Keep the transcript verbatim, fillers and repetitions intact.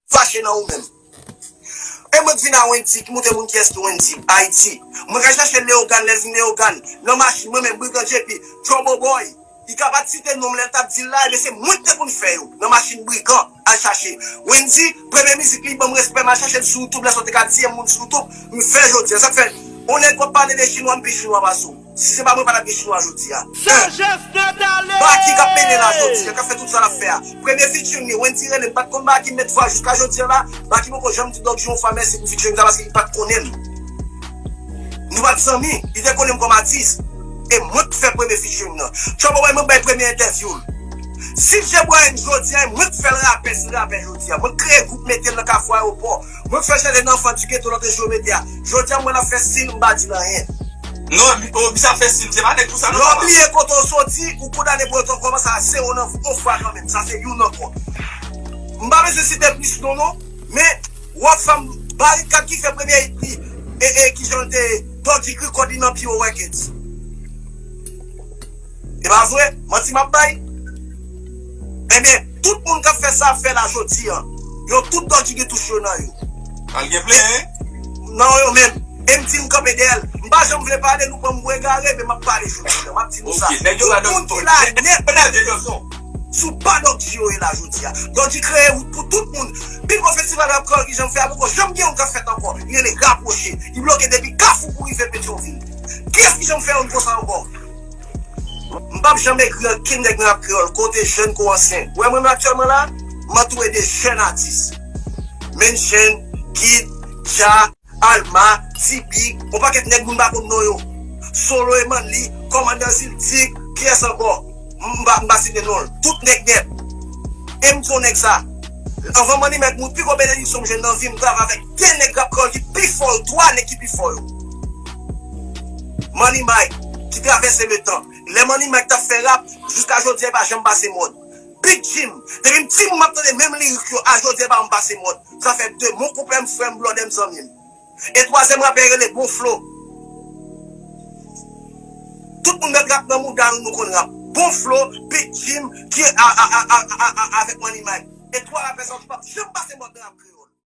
fache nan ou menm. E mwen k vin a Wendy, ki montre moun kiyès ki Wendy, Ayiti. Mwen ka chache Leogane, lè l vin Leogane, nan machin, mwen menm, Brigan J P, Trouble Boy. Li ka pa t site non m lè l t ap di l la, ebyen se mwen ki te konn fè yo, nan machin Brigan, al chache. Wendy, premye mizik li, ban m respè, m al chache l sou YouTube, lè sa w te ka di m moun sou YouTube, m fè jodi a. Sa k fè, yon nèg w ap pale de chinwa, m pi chinwa pase w. Si se pa mwen, pa t ap gen chinwa jodi a. Sagesse de Dale! Baky k ap mennen la jodi a, k ap fè tout sa l ap fè a. Premye featuring li, Wendy rele m, m pa t konn Baky, m met vwa jiska jodi a la. Baky poko janm di Dòk G yon fwa mèsi pou featuring sa, paske li pa t konnen m. Nou pa t zanmi, li te konnen m kòm atis. E mwen k fè premye featuring nan. Trouble Boy, mwen bay premye entèvyou l. Silje Bryan jodi a, e mwen k fè l rapè, si l rapè jodi a. Mwen k kreye gwoup mete l nan Kafou Ayewopò. Mwen k fè l chante nan Enfant du Ghetto lòt jou yo mete a. Jodi a, mwen ap fè stil, m pa di l anyen. Non, mi- oh, misye ap fè stil, se pa nèg pou sa non, papa. Lè w bliye kote w soti, ou kondane pou yo kòmanse a zewo nan yon fwa kanmenm. Sa se youn ankò. M pa bezwen site plis non, non. Men, w ap fè m barikad ki fè premye hit li, e, e, ki jan l te Dodgy Record li nan P O Records. E pa vre? Manti m ap bay? Ebyen, tout moun k ap fè sa ap fè la jodi a. Yo tout Dodgy gen touch yo nan yo. Al gen plen, hein? Nan yo menm. E m di m kanpe dèyè l. M pa janm vle pale, nou pran m pou egare, men m ap pale jodi a. M ap di nou sa. Ok, nèg yo la nan tout moun ki la nèt. Si w pa Dodgy yo ye la jodi a. Dodgy kreye wout pou tout moun. Pi gwo festival rap kreyòl ki janm fè a poko janm gen youn k ap fèt ankò. Li rele Rapwoche. Li bloke depi Kafou pou rive Petyonvil. Kiyès ki janm fè youn konsa ankò? M p ap janm egri ankenn nèg nan rap kreyòl, kote jèn kou ansyen. Ou wè mwen menm aktyèlman la, m antoure de jèn atis. Menchen, Kid, Dja, Alma, T-Big, yon pakèt nèg moun pa konn non yo. Solo e Manley, Kòmandan Ziltik, kiyès ankò? M pa, m pa site non l. Tout nèg nèt. E m di yon nèg sa. Anvan Money Mike mouri, pi gwo benediksyon m jwenn nan vi m, m travay avèk de nèg rap kreyòl ki pi fò yo, twa nèg ki pi fò yo. Money Mike, ki travèse letan. Lè Money Mike t ap fè rap, jiska jodi a, li pa janm pase mòd. Big Jim, depi m timoun m ap tande menm lirik yo, a jodi a, li pa janm pase mòd. Sa fè de, mon konpè m, frè m, blòdè m, zanmi m. E twazyèm rapè rele Bon Flo. Tout moun mèt rap nan mouda nou, nou konn rap. Bon Flo, Big Jim, ki a, a, avèk Money Mike. E twa rapè sa yo ki p ap janm pase mòd nan rap kreyòl.